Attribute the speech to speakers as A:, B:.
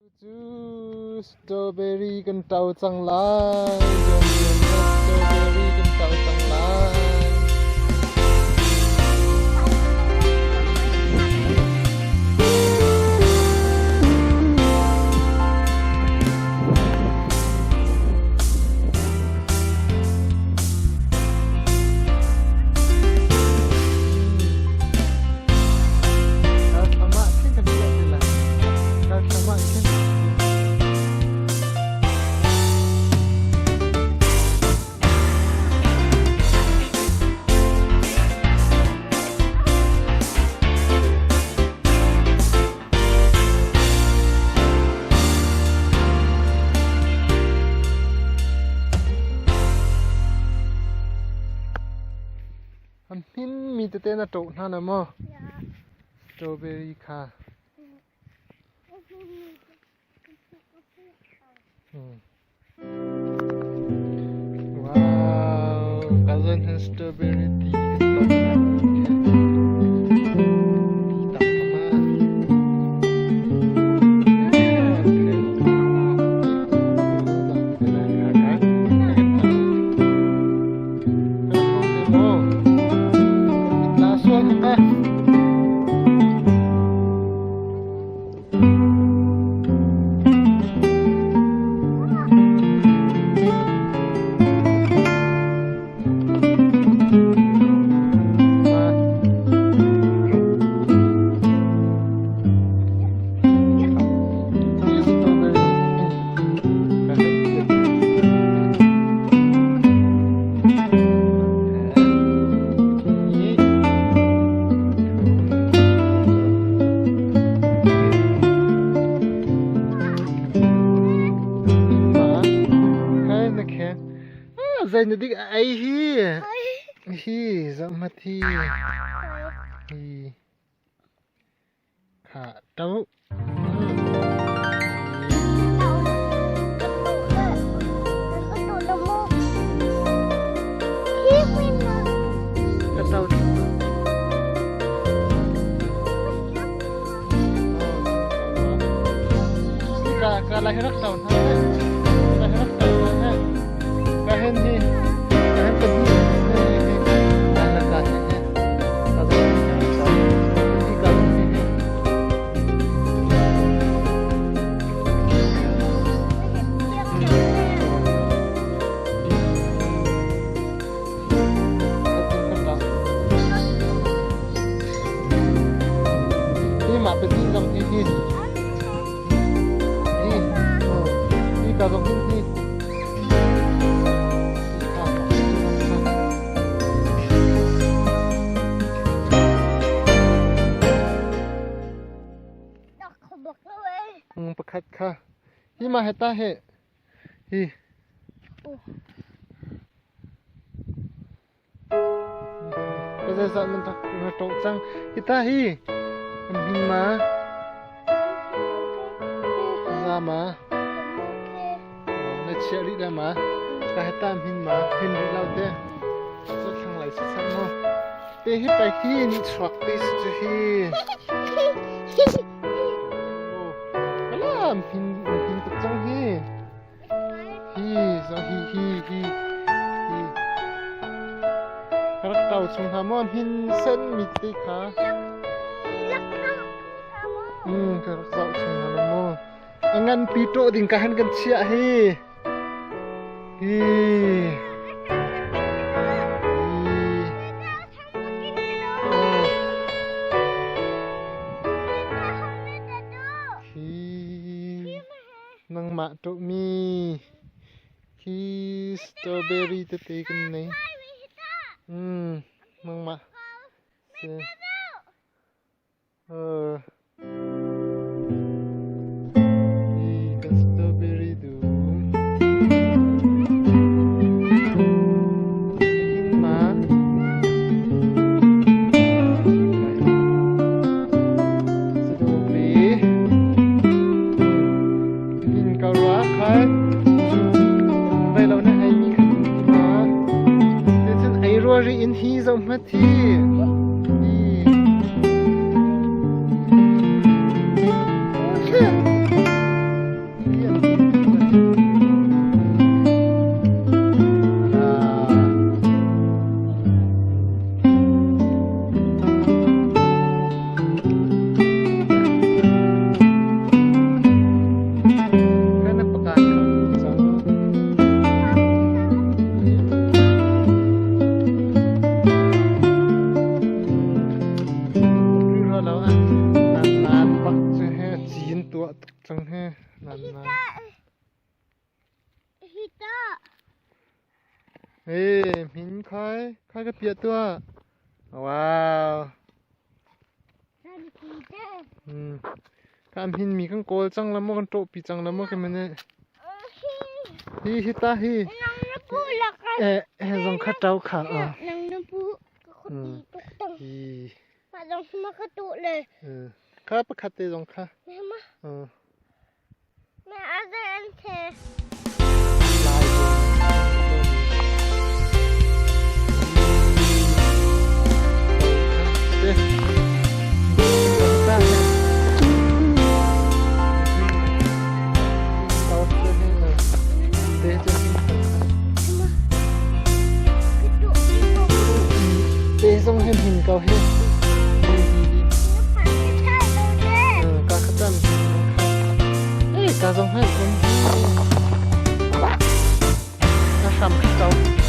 A: Cu strawberry kan ṭo cang lai. Strawberry kan ṭo cang lai. An hmin mi tete na ṭoh hna na maw? Strawberry kha. Wow, cousin has strawberry tea. Zei na dik ei hi hi zahmat hi hi kha to. Ka lai rak tau hna lai rak tau hna ka hen hi ka hen ka hi ka ka he ka zo hi ka hi Hi mah pahnih zong hi hi hi hi ka zong hin hi. Pakhat kha hi ma heta he hi. Ka zeizah nan rak na ṭoh cang. Hita hi kan hmin ma? Za ma? Na chiah rih dah ma? Ka hita hmin ma? Hmin rih lo te. Cu thlang lai sasat mu. Te hi pai hi ni chuak te si cu hi. Oh, ala hmin hmin tuk cang hi. Hi zo hi hi hi hi ka rak tau chung hna maw hmin sen mi te kha ka rak zoh chung hna maw a ngan pi ṭawh ding ka han kan chiah hi hi hi Nangmah ṭuhmi hi strawberry tete kan nei. Nangmah. Si. Hi kan strawberry dum. Hin ma. Strawberry. Din ka rua kha zu vai lo na ei mi kha ti ma. Cun ei rua ri in hi zo hmat hi. Hi. cang he nan na. Ee, min khai khai ka piah tuah. Wow. Hmm. Ka hin mi kan kawl cang la maw kan ṭawh pi cang la maw ke mane. Hi hi ta hi. Eh, eh zong kha ṭau kha a. Hmm. Hi. Kha pakhat te zong kha. Te zong hin hin ko hi. Ka kha Ka zong hmanh um. Ka hram kha to.